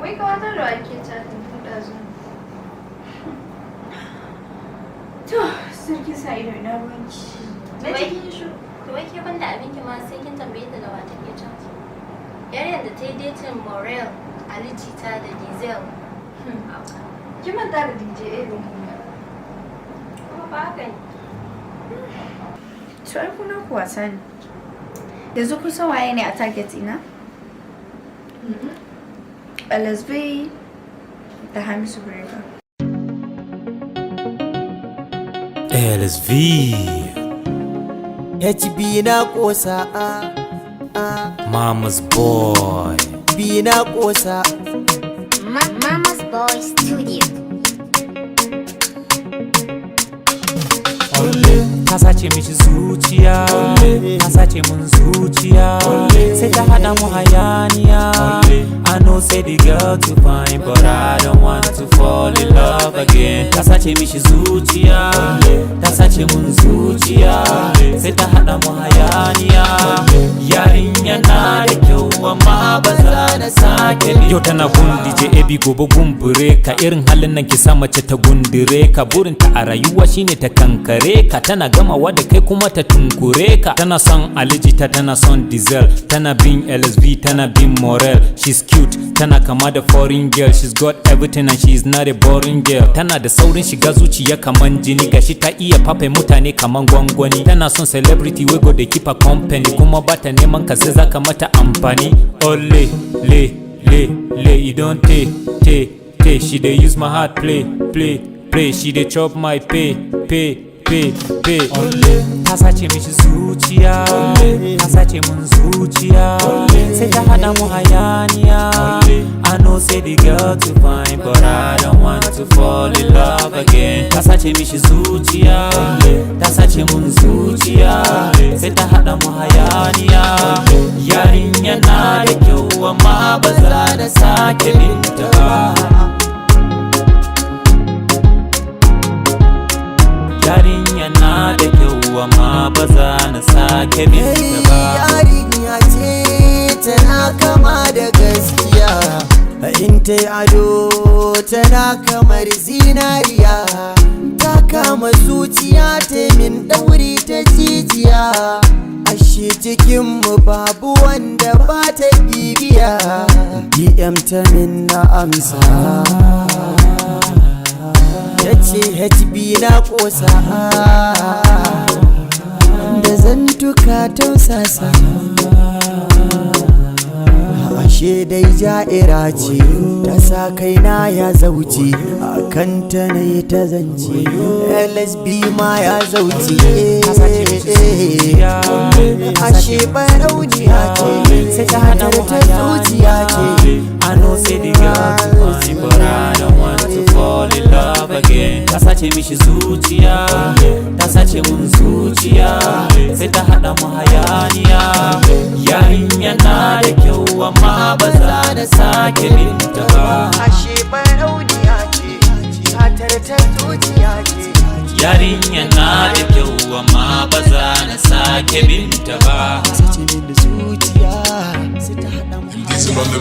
Wai kawatar da ake chatting tun ɗazu? To, sarki sa ido, ina ruwanki. Na cikin shiru. To wai ke banda abinki ma, sai kin tambaye ta da wa take chat? Yarinyar da ta yi dating Morel, Ali Jita da Diesel. Kin manta da DJ A ɗin kuma. Kuma ba haka ne. To ai kuna ku wasa ne. Yanzu kun san waye ne a target ina? LSV da Hamisu Breaker. LSV. HB na kosa a a. Mama's boy. B na kosa. Mama's Boy Studio. Ta sace mishi zuciya, ta sace mun zuciya, sai ta hada mu hayaniya. I know say the girl too fine, but I don't want to fall in love again. Ta sace mishi zuciya, ta sace mun zuciya, sai ta hada mu hayaniya. Yarinya na da kyau, amma ba za na sake. Yau tana gun DJ AB, gobe gun Bureka. Irin halin nan ki sa mace ta gundure ka. Burinta a rayuwa shine ta kankare ka, tana gamawa da kai kuma ta tunkure ka. Tana son Ali Jita, tana son Diesel, tana bin LSV, tana bin Morel. She's cute, tana kama da foreign girl. She's got everything and she's not a boring girl. Tana da saurin shiga zuciya kaman jini, gashi ta iya fafe mutane kaman gwangwani. Tana son celebrity wey go dey keep her company, kuma bata neman ka sai zaka mata amfani. Ole le le le, you don te te te. She dey use my heart play play play. She dey chop my pay pay pay pay. Ta sace mishi zuciya, ta sace mun zuciya, sai ta hada mu hayaniya. I know say the girl too fine, but I don't want to fall in love again. Ta sace mishi zuciya, ta sace mun zuciya, sai ta hada mu hayaniya. Yarinya na da kyau, amma ba za na sake binta ba. Yarinya na da kyau, amma ba za na sake binta ba. Yarinya ce tana kama da gaskiya, in ta yi ado tana kamar zinariya. Ta kama zuciya, ta min ɗauri ta jijiya. Ashe cikinmu babu wanda ba ta bibiya. DM ta min, na amsa. Ya ce HB na kosa da zantuka tausasa. Ashe dai ja'ira ce, ta sa kaina ya zauce. A kanta na yi ta zance, LSB ma ya zauce. Ashe barauniya ce, sai ta hada mu ta zuciya ce. I know say the girl too fine, but I don't want to fall in love again. Ta sace mishi zuciya, ta sace mun zuciya, sai ta hada mu hayaniya. Yarinya na da kyau, amma ba za na sake binta ba. Ashe barauniya ce, satar ta zuciya ce. Yarinya na da kyau, amma ba za na sake binta ba. Sace min da zuciya, sai ta haɗa mu. Diesel on the